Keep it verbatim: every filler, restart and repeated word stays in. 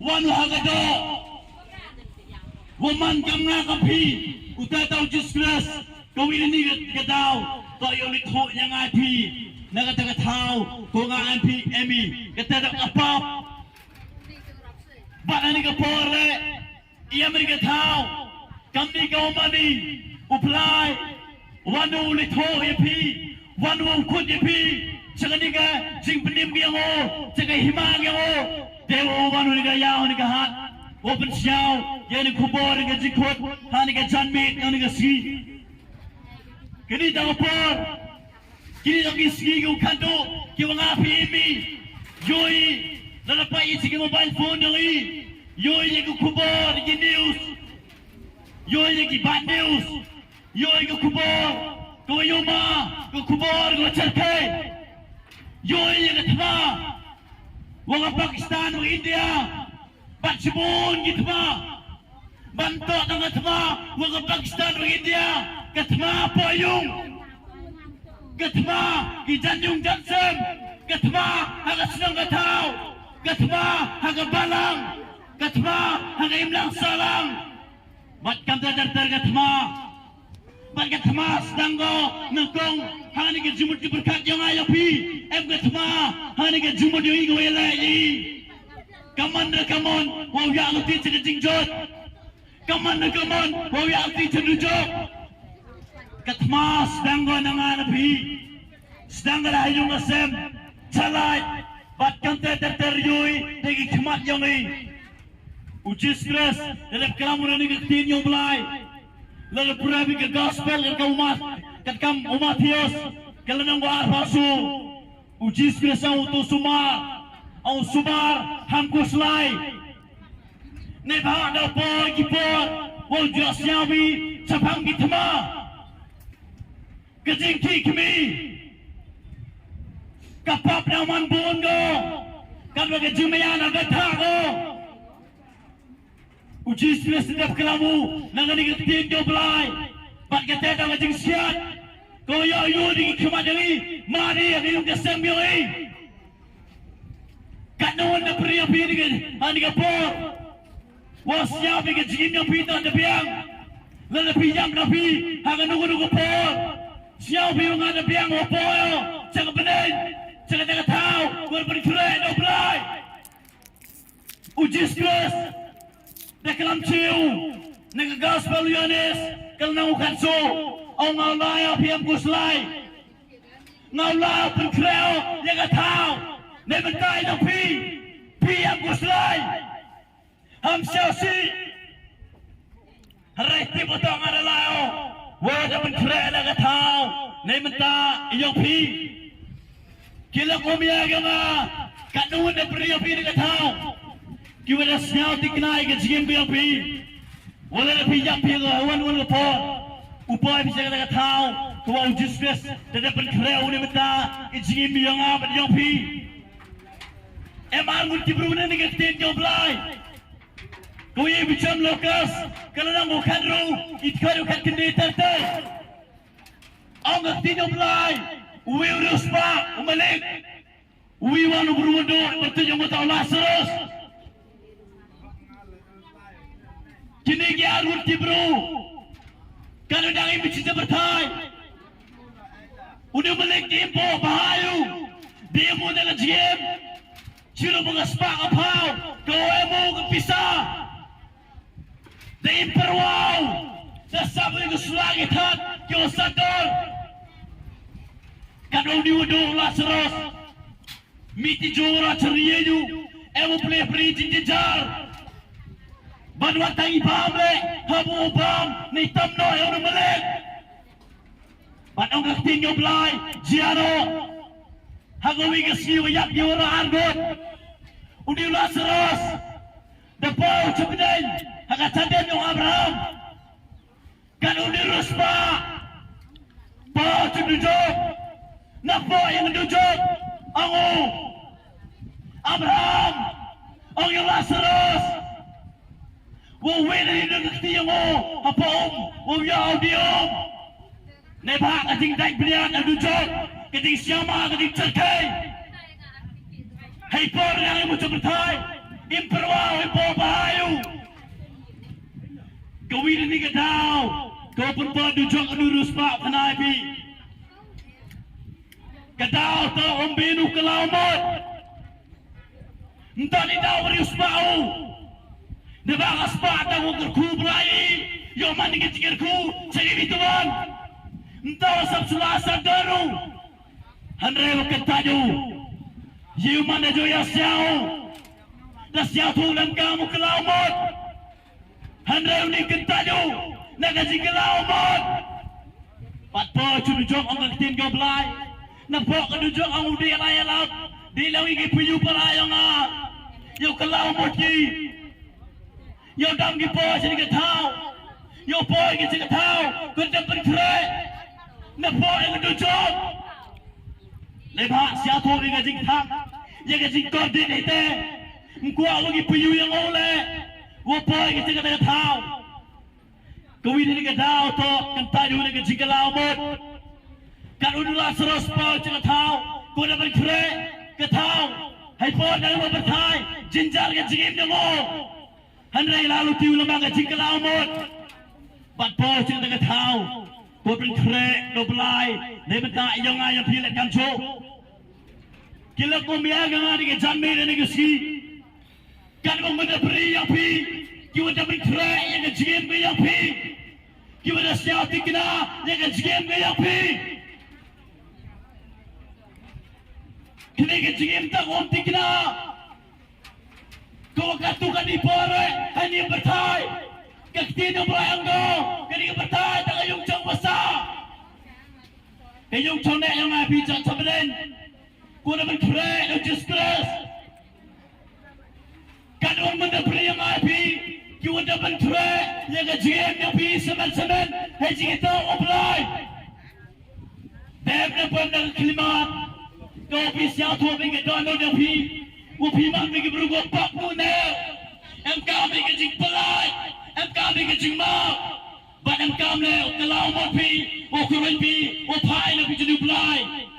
Wan u ha ka doh. Wa man kam nga kam phi. Uta tau Jisu Khrist. Ka wi ni ka daw. To ïoh li thuh ïa nga phi. Na kata ka thaw. Ko nga an phi emi. Kata da ka pap. Bad ani ka por le. Ïa mari ka thaw. Kam ni ka wa mani. U Blai. Wan u li thuh ïa phi. Wan u khut ïa phi. Cha kani ka jingpynim ki ïa ngo. Cha ka hima ki ïa ngo. Te u wan u ni ka ïaw ni ka hat. U pynsñiaw. Ïa ni khubor ni ka jingkhut. Ha ni ka janmiet ïa ni ka sngi. Kani ta ka por. Kini dang ki sngi ki u khadduh ki wa nga phi imi. Ïohi. Lada pait ïa ki mobile phone ïohi. Ïohi ïa ki khubor ki news. Ïohi ïa ki bad news. Ïohi ki khubor. Ko yuma ki khubor ko cherkai. Ïohi ïa ka thma. Wa ka Pakistan wa India. Bad shibun ki thma. Ban toh tang ka thma wa ka Pakistan wa India. Ka thma poh yung. Ka thma ki jan yung jan sem. Ka thma ha ka shnong ka thaw. Ka thma ha ka balang. Ka thma ha ka imlang sahlang. Bad kam ter ter ka thma. Bad ka thma sdang ko nyngkong ha ni ka jingmut ki pyrkhat yong nga yong phi. Em ka thma ha ni ka jingmut yong i ko ïa la i. Ka mon re ka mon wa u ïa luti cha ka jingjot. Ka mon re ka mon wa u ïa luti cha dujok. Ka thma sdang ko na nga na phi. Sdang ko da ha yung ka sem. Chalai. Bad kam ter ter ter yui da ki khmat yong i. U Jisu Khrist, da dep klam u na ni ka ktien yong Blai. La la pura bi ka gospel, ka kam u Mat-, ka kam u Mathios, ka la nang wa arphaw su. U Jisu Khrist u tu sumar, u sumar, ham ku slai. Ne ba da por ki por, wa u Jisu bi, chapang ki thma. Ka jingkhih khmih. Ka pap na man bun ko. Ka ba ka jingmaya na ka thah ko. U Jisu Khrist dep klam u na kani ka ktien jong Blai. Bad kata ka jingsiat. Ko ïoh ïoh di ki khmat jong i. Mari ka yung ka sem jong i. Katno wan da pyrshah phi ni ka, ha ni ka por. Wa sñiaw phi ka jingim jong phi to da biang. Lada phi ïam na phi, ha kano kano ka por. Sñiaw phi wa nga da biang wa por. Cha ka bneng, cha kata ka thaw, wa da pynkhreh da u Blai. U Jisu Khrist, da klam chew, na ka gospel Ïoannis, ka lynnong khatsaw, ong nga u la ïa phi ïam khuslai. Nga u la pynkhreh ïa ka thaw. Naei mynta ïa phi. Phi ïam khuslai. Ham sñiawsih. Hynrei tip uta nga da la ïa. Wa da pynkhreh ïa ka thaw. Naei mynta ïa phi. Ki la kum ïa ka nga. Katno wan da pynkhreh ïa phi ïa ka thaw. Ki wa da sñiaw tikna ïa ka jingim ïa phi. Wa lada phi ïap phi la wan wan ka por. U poi phi sha kata ka thaw. Ka wa u Jisu Khrist. Da da pynkhreh u ne mynta. I jingim ïa nga bad ïa phi. Em ar ngut ki bru ne ni ka ktien jong Blai. Ka wi bicham Lukas. Ka la nang u khat ru. I khat ru khat kynde ter ter. Ong ka ktien jong Blai. U wi u riewspah. U malik. Wi wan u bru u duk, bad tu jong uta u Lasarus. Kini ki ar ngut ki bru. Kan u dang im bichi jabyrthai. U dei u malik ki im po bahayu. Dei im u na ka jingim. Chiru ba ka spah ka phaw. Ka wa em u ka pisa. Da im pyrwaw. Da sap ïa ka sla ki thad ki wa sator. Kat u ni u duk Lasarus. Miti jura chariyu. Em u ple pri jinjinjar. Ban wat tang i bam le. Habu u bam. Ni tam no em u malik. Bad ong ka ktien jong Blai, jia no. Ha ka wi ka sngi wa ïap ïa u ra arngut. U dei u Lasarus. Da poi u chapdeng. Ha ka tandem jong Abraham. Kan u dei u riewspah. Poi u cha dujok. Na poi ïa ka dujok. Ong u. Abraham. Ong ïa u Lasarus. Wa wei na ïa ka kti ïa ngo, ha pa um, wa ïa u di um. Ne ba ka jingdait bniat na dujok, ka jingshiama, ka jingcherkai. Hei por na ïa mu cha pyrthai, im pyrwa, hei Ka wi na kane ka daw ka pynpoi dujok u riewspah, pynai phi. Ka daw to ym bun u kylla u mut. Mynta dei daw u riewspah u. Naba ka spah tang u kyrkhu brai. Ïoh man ka jingkyrkhu sha ki bituan. Mynta u sap sula sap daru. Hynrei u kyntait u. Ïa u man da jong ïa siaw. Da siaw tu lem kam u kylla u mut. Hynrei u ni kyntait u na ka jingkylla u mut. Pat poi shu dujok ong ka ktien ka Blai. Na pok ka dujok ong u dei lai alap. Dei lang ïa ki phi ïa u para ïa nga. Ïa u kylla u mut ki. Ïa u dam ki poi sha ka thaw. Ïa u poi ki sha ka thaw. Ka dam pynkhreh. Na pok ïa ka dujok. Le ba sia tho ïa ka jingthang. Ïa ka jingkordit ite. Ym kwah wa ki phi ïa u ïa nga u le. Wa poi ki sha ka thaw. Ka wi na ka daw to, kyntait u na ka jingkylla u mut. Kat u Lazarus poi sha ka thaw, ko da pynkhreh ka thaw. Hei poi na u pyrthai, jynjar ka jingim jong u. Hynrei la luti u lem ka jingkylla u mut. Bad poi sha ka thaw, ko pynkhreh, ko Blai, dei mynta ïa nga ïa phi leh kam shuh. Ki la kum ïa ka nga da ka janmiet da ka sngi. Katba nga da pyrshah ïa phi, ki wa da pynkhreh ïa ka jingim ka ïa phi. Ki wa da sñiaw thikna ïa ka jingim ka ïa phi. Kane ka jingim ta kum thikna. Ka wa katu kani pore, hani pyrthai. Ka ktien u Blai ong ko, kani ka pyrthai ta ka yung chong basa. Ka yung chong ne ïa nga phi chong chong bren. Ko da pynkhreh ïa u Jisu Khrist. Katba nga da pyrshah ïa nga phi, ki wa da pynkhreh ïa ka jingim ïa phi semen semen, hei jingim ta u Blai. Dep na pom na ka khlimat, ka wa phi sñiaw tho phi ka don ïa phi, wa phi man phi ki bru ko pap mu ne, em kam phi ka jingpyllait, em kam phi ka jingmap. Bad em kam ne, u kylla u mut phi, u kyrwin phi, u phai na phi jinu Blai.